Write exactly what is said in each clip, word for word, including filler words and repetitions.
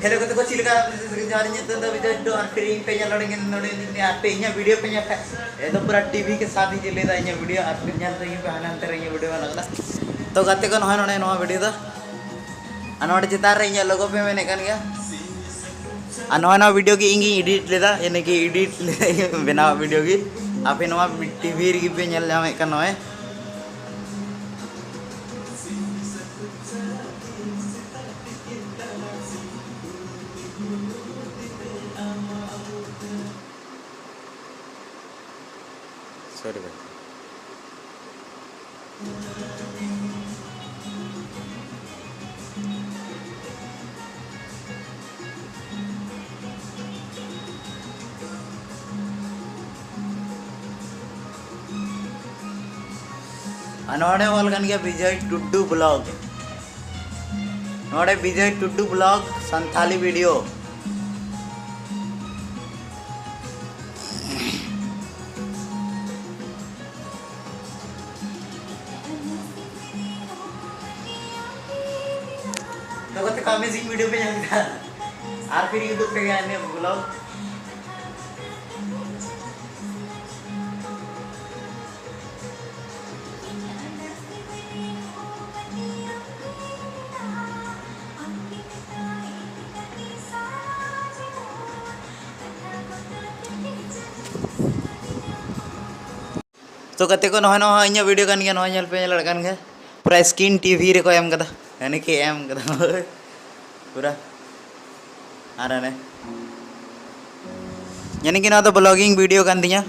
Hello ᱜᱟᱛᱮ ᱠᱚ, ᱪᱮᱫ ᱞᱮᱠᱟ? ᱡᱚᱦᱟᱨ, ᱤᱧᱟᱹᱜ ᱧᱩᱛᱩᱢ ᱫᱚ ᱵᱤᱡᱚᱭ ᱴᱩᱰᱩ, ᱟᱨ ᱯᱷᱤᱨ ᱤᱧ ᱯᱮ ᱧᱮᱞ ᱱᱚᱰᱮ ᱱᱤᱛ ᱟᱯᱮ ᱤᱧᱟᱹᱜ ᱵᱷᱤᱰᱤᱭᱳ ᱯᱮ ᱧᱮᱞ ᱠᱷᱟᱡ, ᱮᱠᱫᱚᱢ ᱯᱩᱨᱟ ᱴᱤᱵᱷᱤ ᱠᱮ ᱥᱟᱛᱷ ᱦᱤᱡᱩᱜ ᱞᱟᱹᱭᱫᱟ ᱤᱧᱟᱹᱜ ᱵᱷᱤᱰᱤᱭᱳ, ᱟᱨ ᱯᱷᱤᱨ ᱧᱮᱞ ᱛᱮ ᱤᱧ ᱯᱮ ᱦᱟᱱᱮ ᱦᱟᱱᱛᱮ ᱨᱮ ᱤᱧᱟᱹᱜ ᱵᱷᱤᱰᱤᱭᱳ ᱵᱟᱝ ᱞᱟᱜᱟᱜ ᱠᱟᱱᱟ᱾ ᱛᱚ ᱜᱟᱛᱮ ᱠᱚ, ᱱᱚᱜᱼᱚᱭ ᱱᱚᱰᱮ ᱱᱚᱣᱟ ᱵᱷᱤᱰᱤᱭᱳ ᱫᱚ, ᱟᱨ ᱱᱚᱰᱮ ᱪᱮᱛᱟᱱ ᱨᱮ ᱤᱧᱟᱹᱜ ᱞᱳᱜᱳ ᱯᱮ ᱢᱮᱱᱮᱫ ᱠᱟᱱ ᱜᱮᱭᱟ᱾ ᱟᱨ ᱱᱚᱜᱼᱚᱭ ᱱᱚᱣᱟ ᱵᱷᱤᱰᱤᱭᱳ ᱜᱮ ᱤᱧ ᱜᱤᱧ ᱮᱰᱤᱴ ᱞᱮᱫᱟ, ᱭᱟᱱᱤ ᱠᱤ ᱮᱰᱤᱴ ᱞᱮᱫᱟ, ᱵᱮᱱᱟᱣ ᱵᱷᱤᱰᱤᱭᱳ ᱜᱮ᱾ ᱟᱯᱮ ᱱᱚᱣᱟ ᱴᱤᱵᱷᱤ ᱨᱮᱜᱮ ᱯᱮ ᱧᱮᱞ ᱧᱟᱢᱮᱫ ᱠᱟᱱ ᱱᱚᱜᱼᱚᱭ᱾ ᱥᱚᱨᱤ ᱵᱷᱟᱭ᱾ ᱟᱨ ᱱᱚᱰᱮ ᱚᱞ ᱠᱟᱱ ᱜᱮᱭᱟ ᱵᱤᱡᱚᱭ ᱴᱩᱰᱩ ᱵᱞᱚᱜ᱾ ᱱᱚᱰᱮ ᱵᱤᱡᱚᱭ ᱴᱩᱰᱩ ᱵᱞᱚᱜ ᱥᱟᱱᱛᱷᱟᱞᱤ ᱵᱷᱤᱰᱤᱭᱳ᱾ ᱛᱚ ᱜᱟᱛᱮ ᱠᱚ, amazing video ᱯᱮ ᱧᱟᱢ ᱠᱮᱫᱟ᱾ ᱟᱨ ᱯᱷᱤᱨ YouTube ᱯᱮ ᱜᱮ ᱱᱤᱭᱟᱹ vlog᱾ ᱛᱚ ᱜᱟᱛᱮ ᱠᱚ, ᱱᱚᱜᱼᱚᱭ ᱱᱚᱣᱟ ᱦᱚᱸ ᱤᱧᱟᱹᱜ ᱵᱷᱤᱰᱤᱭᱳ ᱠᱟᱱ ᱜᱮᱭᱟ, ᱱᱚᱜᱼᱚᱭ ᱧᱮᱞ ᱯᱮ, ᱧᱮᱞ ᱫᱟᱲᱮᱭᱟᱜ ᱠᱟᱱ ᱜᱮᱭᱟ, ᱯᱩᱨᱟ ᱥᱠᱤᱱ ᱴᱤᱵᱷᱤ ᱨᱮᱠᱚ ᱮᱢ ᱠᱟᱫᱟ, ᱭᱟᱱᱤ ᱠᱤ ᱮᱢ ᱠᱟᱫᱟ ᱯᱩᱨᱟ᱾ ᱟᱨ ᱦᱟᱱᱮ, ᱭᱟᱱᱤ ᱠᱤ ᱱᱚᱣᱟ ᱫᱚ vlogging ᱵᱷᱤᱰᱤᱭᱳ ᱠᱟᱱ ᱛᱤᱧᱟᱹ,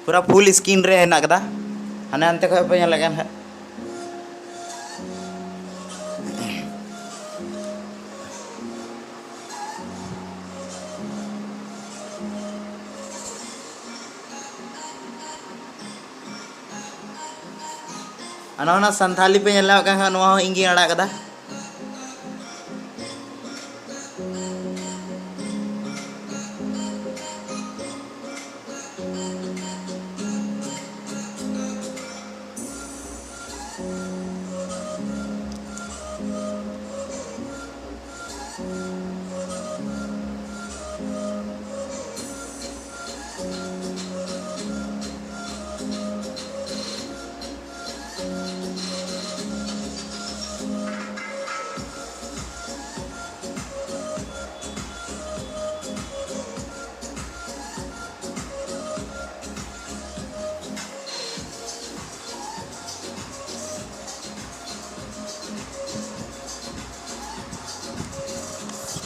ᱯᱩᱨᱟ ᱯᱷᱩᱞ ᱥᱠᱤᱱ ᱨᱮ ᱦᱮᱱᱟᱜ ᱠᱟᱫᱟ, ᱦᱟᱱᱮ ᱦᱟᱱᱛᱮ ᱠᱷᱚᱡ ᱯᱮ ᱧᱮᱞ ᱞᱮᱠᱷᱟᱱ ᱦᱟᱸᱜ᱾ ᱟᱨ ᱱᱚᱣᱟ ᱥᱟᱱᱛᱷᱟᱞᱤ ᱯᱮ ᱧᱮᱞ ᱧᱟᱢᱮᱫ ᱠᱟᱱ ᱠᱷᱟᱱ, ᱱᱚᱣᱟ ᱦᱚᱸ ᱤᱧ ᱜᱤᱧ ᱟᱲᱟᱜ ᱠᱟᱫᱟ᱾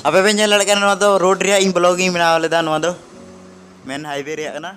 ᱟᱯᱮ ᱯᱮ ᱧᱮᱞ ᱫᱟᱲᱮᱭᱟᱜ ᱠᱟᱱᱟ, ᱱᱚᱣᱟ ᱫᱚ ᱨᱳᱰ ᱨᱮᱭᱟᱜ ᱤᱧ ᱵᱞᱚᱜ ᱤᱧ ᱵᱮᱱᱟᱣ ᱞᱮᱫᱟ᱾ ᱱᱚᱣᱟ ᱫᱚ ᱢᱮᱱ ᱦᱟᱭᱣᱮ ᱨᱮᱭᱟᱜ ᱠᱟᱱᱟ᱾